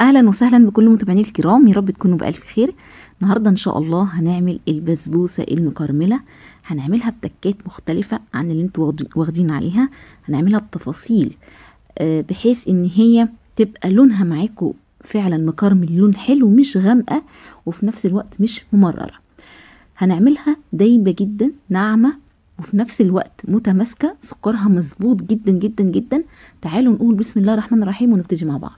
اهلا وسهلا بكل متابعيني الكرام، يا رب تكونوا بالف خير. النهارده ان شاء الله هنعمل البسبوسه المكرمله، هنعملها بتكات مختلفة عن اللي انتوا واخدين عليها، هنعملها بتفاصيل بحيث ان هي تبقى لونها معاكم فعلا مكرمل، لون حلو مش غامقه وفي نفس الوقت مش ممرره. هنعملها دايبه جدا ناعمة وفي نفس الوقت متماسكة، سكرها مظبوط جدا جدا جدا. تعالوا نقول بسم الله الرحمن الرحيم ونبتدي مع بعض.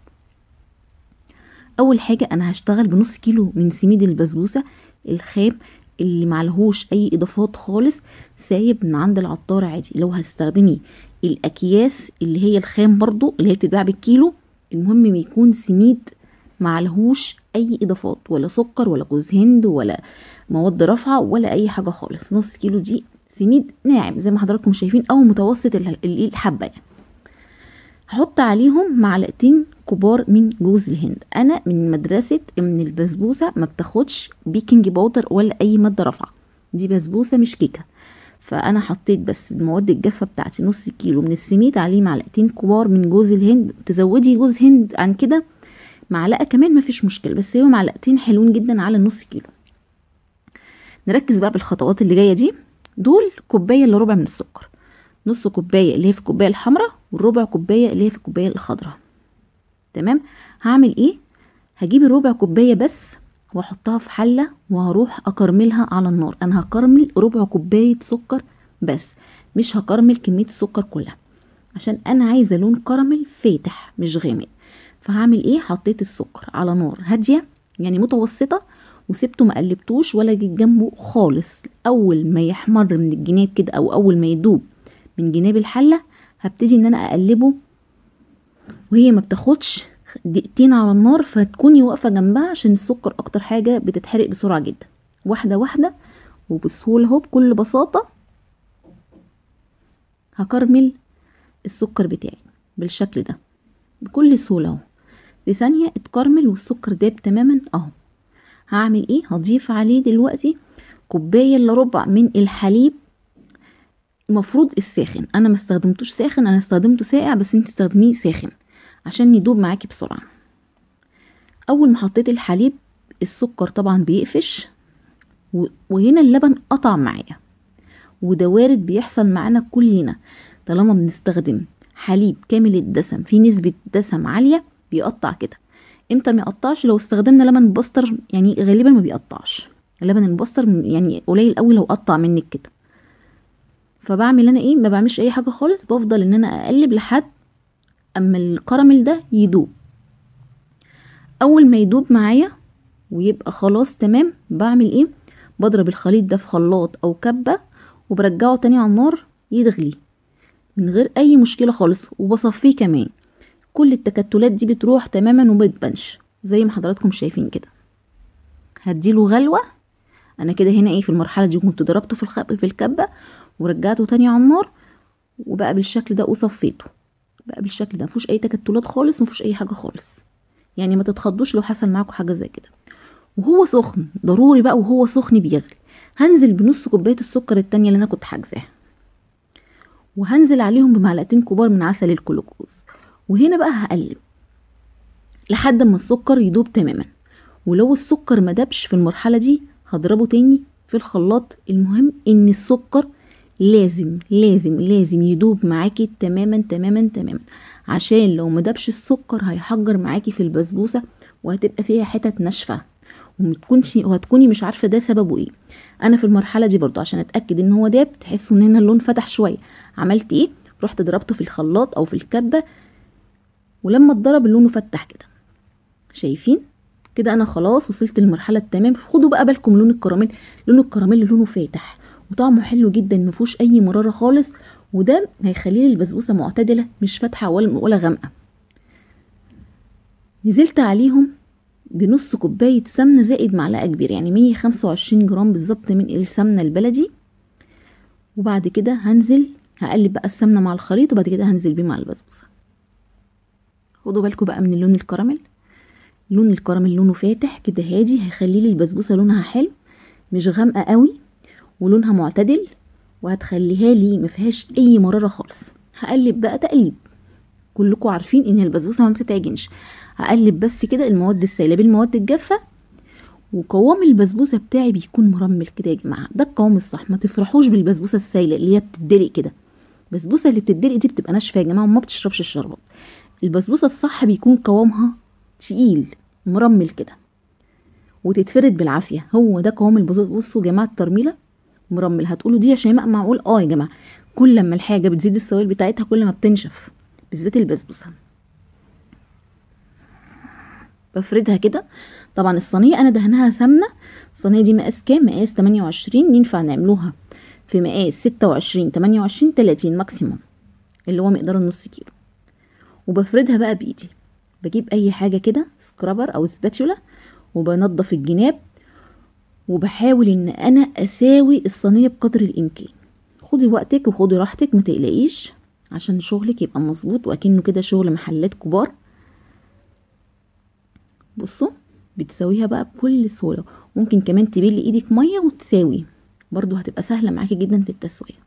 اول حاجة انا هشتغل بنص كيلو من سميد البسبوسه الخام اللي معلهوش اي اضافات خالص، سايب من عند العطار عادي. لو هتستخدمي الاكياس اللي هي الخام برضو اللي هي بتتباع بالكيلو، المهم يكون سميد معلهوش اي اضافات، ولا سكر ولا جوز هند ولا مواد رافعه ولا اي حاجة خالص. نص كيلو دي سميد ناعم زي ما حضراتكم شايفين، او متوسط الحبة يعني. هحط عليهم معلقتين كبار من جوز الهند. انا من مدرسه ان البسبوسه ما بتاخدش baking powder ولا اي مادة رافعه، دي بسبوسه مش كيكة، فانا حطيت بس المواد الجافه بتاعتي نص كيلو من السميد عليه معلقتين كبار من جوز الهند. تزودي جوز هند عن كده معلقه كمان مفيش مشكلة، بس هو معلقتين حلوين جدا على النص كيلو. نركز بقى بالخطوات اللي جاية دي. دول كوباية الا ربع من السكر، نص كوباية اللي هي في الكوباية الحمراء والربع كوباية اللي هي في الكوباية الخضراء. تمام. هعمل ايه؟ هجيب الربع كوباية بس واحطها في حله وهروح اكرملها على النار. انا هكرمل ربع كوباية سكر بس، مش هكرمل كمية السكر كلها، عشان انا عايزه لون كراميل فاتح مش غامق. فهعمل ايه؟ حطيت السكر على نار هادية يعني متوسطه، وسبته ما قلبتوش ولا جيت جنبه خالص. اول ما يحمر من الجناب كده او اول ما يدوب من جناب الحلة هبتدي ان انا اقلبه، وهي ما بتاخدش دقيقتين على النار، فتكوني واقفة جنبها عشان السكر اكتر حاجة بتتحرق بسرعة جدا. واحدة واحدة وبسهوله اهو، بكل بساطة هكرمل السكر بتاعي بالشكل ده بكل سهولة اهو. في ثانية اتكرمل والسكر داب تماما اهو. هعمل ايه؟ هضيف عليه دلوقتي كوباية الا ربع من الحليب، المفروض الساخن، انا ما استخدمتوش ساخن، انا استخدمته ساقع، بس انت استخدميه ساخن عشان يدوب معاكي بسرعة. اول ما حطيت الحليب السكر طبعا بيقفش، وهنا اللبن قطع معايا، وده وارد بيحصل معانا كلنا طالما بنستخدم حليب كامل الدسم في نسبه دسم عالية بيقطع كده. امتى ما يقطعش؟ لو استخدمنا لبن مبستر، يعني غالبا ما بيقطعش اللبن المبستر، يعني قليل قوي لو قطع منك كده. فبعمل انا ايه؟ ما بعملش اي حاجة خالص، بفضل ان انا اقلب لحد اما الكراميل ده يدوب. اول ما يدوب معايا ويبقى خلاص تمام، بعمل ايه؟ بضرب الخليط ده في خلاط او كبه وبرجعه تاني على النار يتغلي من غير اي مشكلة خالص، وبصفيه كمان. كل التكتلات دي بتروح تماما وما بتبانش زي ما حضراتكم شايفين كده. هديله غلوه. انا كده هنا ايه في المرحلة دي كنت ضربته في الكبه ورجعته تاني على النار، وبقى بالشكل ده وصفيته بقى بالشكل ده، مفيهوش اي تكتلات خالص، مفيهوش اي حاجة خالص، يعني ما تتخضوش لو حصل معاكم حاجة زي كده. وهو سخن ضروري بقى، وهو سخن بيغلي هنزل بنص كوباية السكر التانية اللي انا كنت حاجزاها، وهنزل عليهم بمعلقتين كبار من عسل الجلوكوز. وهنا بقى هقلب لحد ما السكر يدوب تماما، ولو السكر ما دابش في المرحلة دي هضربه تاني في الخلاط. المهم ان السكر لازم لازم لازم يدوب معاكي تماما تماما تماما، عشان لو ما دابش السكر هيحجر معاكي في البسبوسه وهتبقى فيها حتت ناشفة وهتكوني مش عارفه ده سببه ايه. انا في المرحلة دي برضو عشان اتاكد ان هو داب، تحسوا ان هنا اللون فتح شوية، عملت ايه؟ رحت ضربته في الخلاط او في الكبه، ولما اتضرب اللون فتح كده، شايفين كده؟ انا خلاص وصلت للمرحلة التمام. خدوا بقى بالكم لون الكراميل، لون الكراميل لونه فاتح وطعمه حلو جدا، مفيهوش اي مرارة خالص، وده هيخلي البسبوسه معتدلة مش فاتحة ولا غامقه. نزلت عليهم بنص كوباية سمنه زائد معلقه كبيرة، يعني 125 جرام بالظبط من السمنة البلدي. وبعد كده هنزل هقلب بقى السمنة مع الخليط، وبعد كده هنزل بيه مع البسبوسه. خدوا بالكم بقى من اللون الكراميل، لون الكراميل لونه فاتح كده هادي، هيخلي لي البسبوسه لونها حلو مش غامقه قوي، ولونها معتدل، وهتخليها لي ما فيهاش اي مرارة خالص. هقلب بقى تقليب، كلكم عارفين ان البسبوسه ما بتتعجنش. هقلب بس كده المواد السائلة بالمواد الجافه، وقوام البسبوسه بتاعي بيكون مرمل كده يا جماعة. ده القوام الصح. ما تفرحوش بالبسبوسه السائلة اللي هي بتدلق كده. البسبوسه اللي بتدلق دي بتبقى ناشفة يا جماعة وما بتشربش الشربات. البسبوسه الصح بيكون قوامها تقيل مرمل كده وتتفرد بالعافية. هو ده قوام البسبوسه. بصوا يا جماعة الترميله مرمل. هتقولوا دي يا شيماء معقول؟ اه يا جماعة، كل لما الحاجة بتزيد السوائل بتاعتها كل ما بتنشف، بالذات البسبوسه. بفردها كده. طبعا الصينية انا دهنها سمنه. الصينية دي مقاس كام؟ مقاس 28. ينفع نعملوها في مقاس 26 28 30 maximum، اللي هو مقدار النص كيلو. وبفردها بقى بايدي، بجيب اي حاجة كده scraper او spatula، وبنضف الجناب، وبحاول ان انا اساوي الصينية بقدر الامكان. خدي وقتك وخدي راحتك، ما تقلقيش، عشان شغلك يبقى مظبوط واكنه كده شغل محلات كبار. بصوا بتساويها بقى بكل سهولة. ممكن كمان تبلي ايدك مية وتساوي برضو، هتبقى سهلة معاكي جدا في التسوية.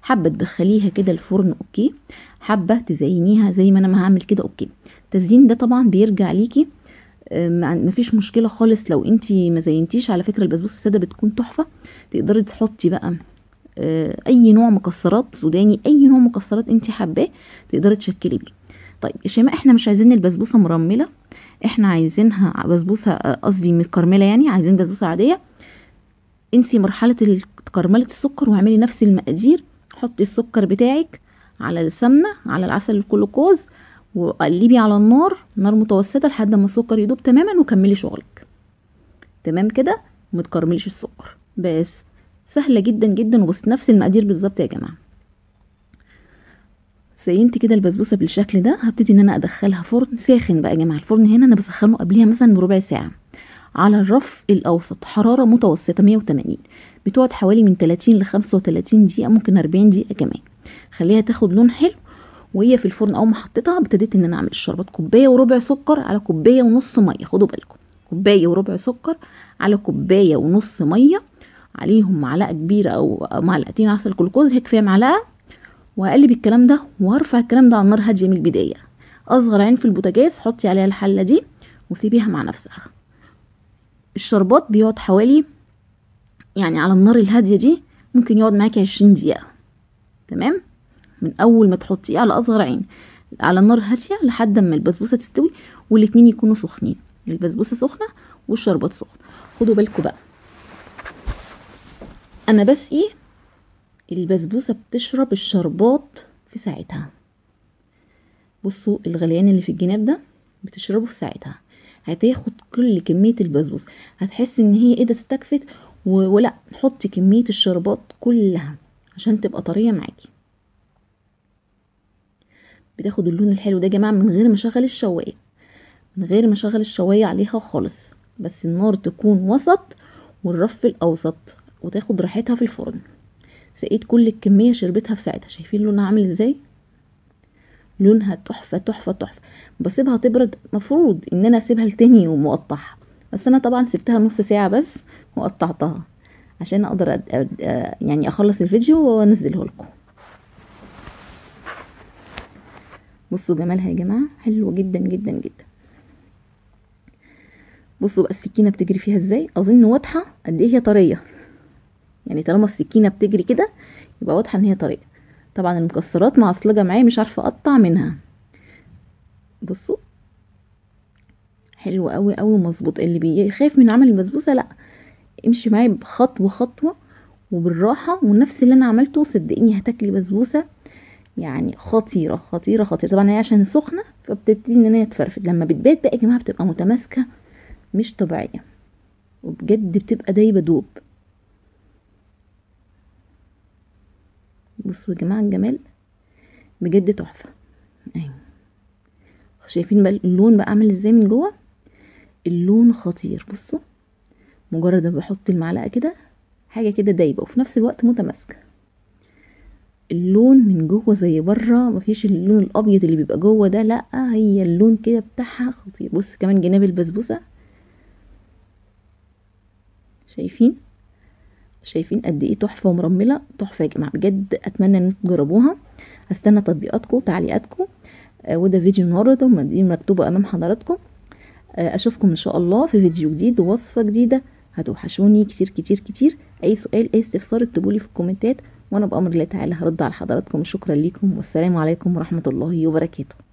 حابة تدخليها كده الفرن okay، حابة تزينيها زي ما انا ما هعمل كده okay. التزيين ده طبعا بيرجع ليكي، مفيش مشكلة خالص لو انتي ما زينتيش. على فكرة البسبوسه السادة بتكون تحفة. تقدري تحطي بقى اي نوع مكسرات سوداني، اي نوع مكسرات انتي حباه تقدري تشكلي بيه. طيب يا شيماء احنا مش عايزين البسبوسه مرمله، احنا عايزينها بسبوسه قصدي متكرمله، يعني عايزين بسبوسه عادية. انسي مرحلة كرمله السكر واعملي نفس المقادير. حطي السكر بتاعك على السمنة على العسل الكلوكوز، وقلبي على النار، نار متوسطه لحد ما السكر يدوب تماما، وكملي شغلك تمام كده، وما تكرمليش السكر. بس سهلة جدا جدا، وبس نفس المقادير بالظبط يا جماعة. زينت كده البسبوسه بالشكل ده. هبتدي ان انا ادخلها فرن ساخن بقى يا جماعة. الفرن هنا انا بسخنه قبليها مثلا بربع ساعة على الرف الاوسط، حرارة متوسطه 180. بتقعد حوالي من 30 ل 35 دقيقة، ممكن 40 دقيقة كمان. خليها تاخد لون حلو وهي في الفرن. اول ما حطيتها ابتديت ان انا اعمل الشربات. كوباية وربع سكر على كوباية ونص مية. خدوا بالكم، كوباية وربع سكر على كوباية ونص مية، عليهم معلقه كبيرة او معلقتين عسل كلوكوز، هي كفاية معلقه. وهقلب الكلام ده وهرفع الكلام ده على النار هادية من البداية. اصغر عين في البوتاجاز، حطي عليها الحلة دي وسيبيها مع نفسها. الشربات بيقعد حوالي يعني على النار الهادية دي ممكن يقعد معاكي 20 دقيقة تمام، من اول ما تحطيه على اصغر عين على النار هادية لحد ما البسبوسه تستوي والاتنين يكونوا سخنين، البسبوسه سخنة والشربات سخن. خدوا بالكم بقى، انا بسقي البسبوسه بتشرب الشربات في ساعتها. بصوا الغليان اللي في الجناب ده بتشربه في ساعتها، هتاخد كل كمية البسبوسه، هتحس ان هي ايه ده استكفت ولا. حطي كمية الشربات كلها عشان تبقى طرية معاكي. بتاخد اللون الحلو ده يا جماعة من غير ما اشغل الشوايه، من غير ما اشغل الشوايه عليها خالص، بس النار تكون وسط والرف الاوسط وتاخد راحتها في الفرن. سقيت كل الكمية شربتها في ساعتها. شايفين لونها عامل ازاي؟ لونها تحفة تحفة تحفة. بسيبها تبرد، مفروض ان انا اسيبها لتاني يوم واقطعها، بس انا طبعا سبتها نص ساعة بس وقطعتها عشان اقدر يعني اخلص الفيديو وانزله لكم. بصوا جمالها يا جماعة، حلوة جدا جدا جدا. بصوا بقى السكينة بتجري فيها ازاي، اظن واضحة قد ايه هي طرية، يعني طالما السكينة بتجري كده يبقى واضحة ان هي طرية. طبعا المكسرات معصلجه معايا مش عارفه اقطع منها. بصوا حلو قوي قوي مظبوط. اللي بيخاف من عمل البسبوسه لا، امشي معايا بخطوة خطوة وبالراحه، ونفس اللي انا عملته صدقيني هتاكلي بسبوسه يعني خطيرة خطيرة خطيرة. طبعا هي عشان سخنة فبتبتدي ان هي تفرفد، لما بتبات بقى يا جماعة بتبقى متماسكة مش طبيعية، وبجد بتبقى دايبه دوب. بصوا يا جماعة الجمال بجد تحفة. ايوه شايفين بقى اللون بقى عامل ازاي من جوه، اللون خطير. بصوا مجرد ما بحط المعلقة كده حاجة كده دايبه وفي نفس الوقت متماسكة. اللون من جوه زي بره، مفيش اللون الابيض اللي بيبقى جوه ده، لا هي اللون كده بتاعها خطير. بص كمان جناب البسبوسه، شايفين شايفين قد ايه تحفة ومرمله تحفة يا جماعة بجد. اتمنى ان انتوا تجربوها، هستنى تطبيقاتكم وتعليقاتكم. وده فيديو النهارده ومقادير مكتوبة امام حضراتكم. اشوفكم ان شاء الله في فيديو جديد ووصفه جديدة. هتوحشوني كتير كتير كتير. اي سؤال اي استفسار اكتبولي في الكومنتات، وانا بامر الله تعالى هرد على حضراتكم. شكرا ليكم، والسلام عليكم ورحمة الله وبركاته.